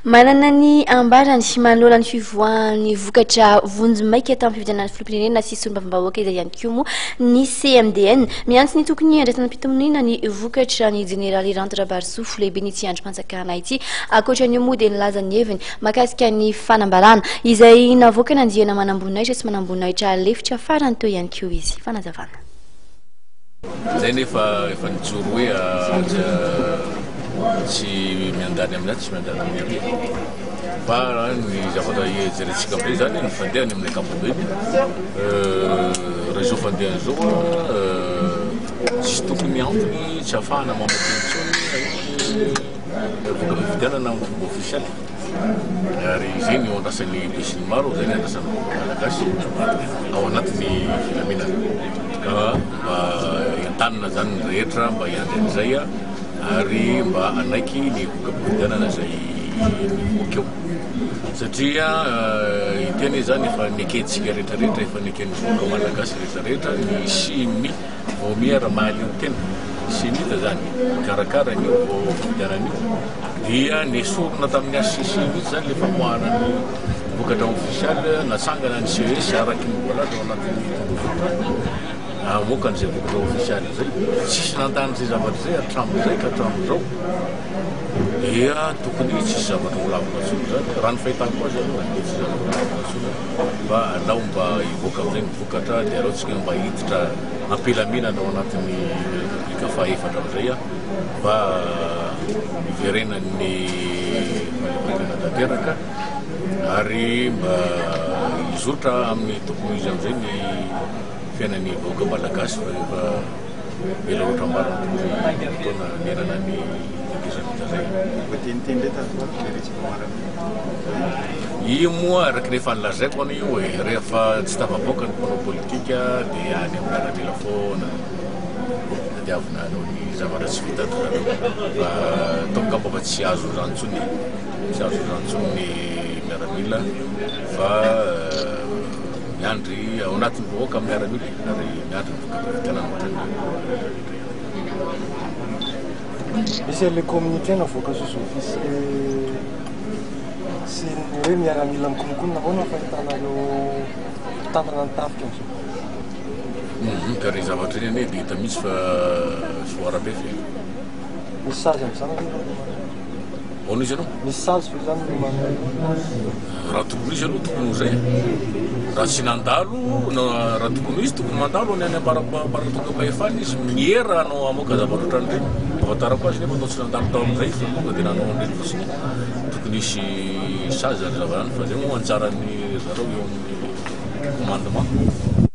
Manana ny ambarany manoloana ny fivoahan'ny vokatra vonjimaika tamin'ny fifidianana ny filoham-pirenena sy solombavambahoaka izay ihany koa moa ny CMDN. Miantso ny tokony handraisana am-pitoniana ny vokatra ny jeneraly Ranto Rabarisoa, lehiben'ity andrim-panjakana ity. Ankoatra an'io moa dia nilaza ny heviny mahakasika ny fanambarana izay navoakana andiana manamboninahitra sy manamboninahitra lefitra farany teo ihany koa izy. Fanazavana. Zay nefa efa nijoro hoe tsy miandany amin'ny atsy, tsy miandany amin'ny ary. Fa ny zavatra jerentsika amin'izay zany ny fandehany amin'ny ankapobeny, raha izao fandehany izao tsisy tokony antony tsy ahafahana mamoaka intsony voka-pifidianana amin'ny fomba ofisialy. Ary izay no andrasan'ny besinimaro, izay no andrasan'ny vahoaka malagasy ao anatin'ny filaminana. Ka mba entanina izany ny rehetra mba hiandry an'izay ary mba hanaiky ny voka-pifidianana izay mivoaka eo. Satria ity anie izany efa nekentsika rehetrarehetra, efa neken'ny vahoaka malagasy rehetrarehetra ny hisian'ny Vaomiera mahaleo tena, Cenit izany, mikarakara an'io fifidianana io, dia nesorina tamin'ny HCC mihitsy izany ilay famoahana ny vokatra ofisialy, natsangana ny CES araky ny voalaza ao anatin'ny tondrozotra hamoaka an'izay vokatra ofisialy izay. Tsisy nandany izay zavatra izay hatramin'izay ka hatramin'izao. Dia tokony tsisy zavatra ho lavina intsony izany, raha ny fahitako azy aloha dia tsisy zavatra ho lavina intsony fa alao mba hivoaka amin'izay ny vokatra dia alao tsika mba hiditra am-pilaminana ao anatin'ny Repoblika fahaefatra amin'izay mba hiverenan'ny fahaleovantena tanteraka ary mba hizotra amin'ny tokony ho izy amin'izay ny fiainan'ny vahoaka malagasy fa efa Ela loatra marina tokoa izay fotoana niainana ny tetezamita izay. Voateniteny indray tato ho ato ilay resaka miaramila. Io moa araka ny efa nolazaiko anie io e, rehefa tsy tafavoaka ny mpanao politika dia any amin'ny miaramila foana tadiavina hanao ny zavatra tsy vitan-dry zareo. Fa ataoko angamba fa tsy azon'izany intsony e, tsy azon'izany intsony ny miaramila fa miandry ao anatin'ny vahoaka ny miaramila e, ary miandry ny voka-pifidianana ohatran'ny rehetra rehetra ihany. Misy an'ilay communiqué navoaka sous office sy ny hoe miaramila mikononkonona, ahoana ny fahitanareo mpitantana ny tafika amin'izao? Ka ireny zavatra ireny anie dia hita mihitsy fa fihoaram-pefy e. Misy sazy amin'izany ve ireo manao? Ahoana izy aloha? Misy sazy ve izany ny manao? Raha tokony ho izy aloha tokony ho izay. Raha tsy nandalo, na raha tokony ho izy tokony mandalo any any ambaratonga-pahefana izy miera hanao hamoaka zavatra ohatran'ireny. Ahafantarako azy nefa toa tsy nandalo tao amin'izay izy fa tonga dia nanao an'ireny fotsiny. Tokony hisy sazy izany zavatra izany fa izay moa anjaran'ny zareo eo amin'ny commandement.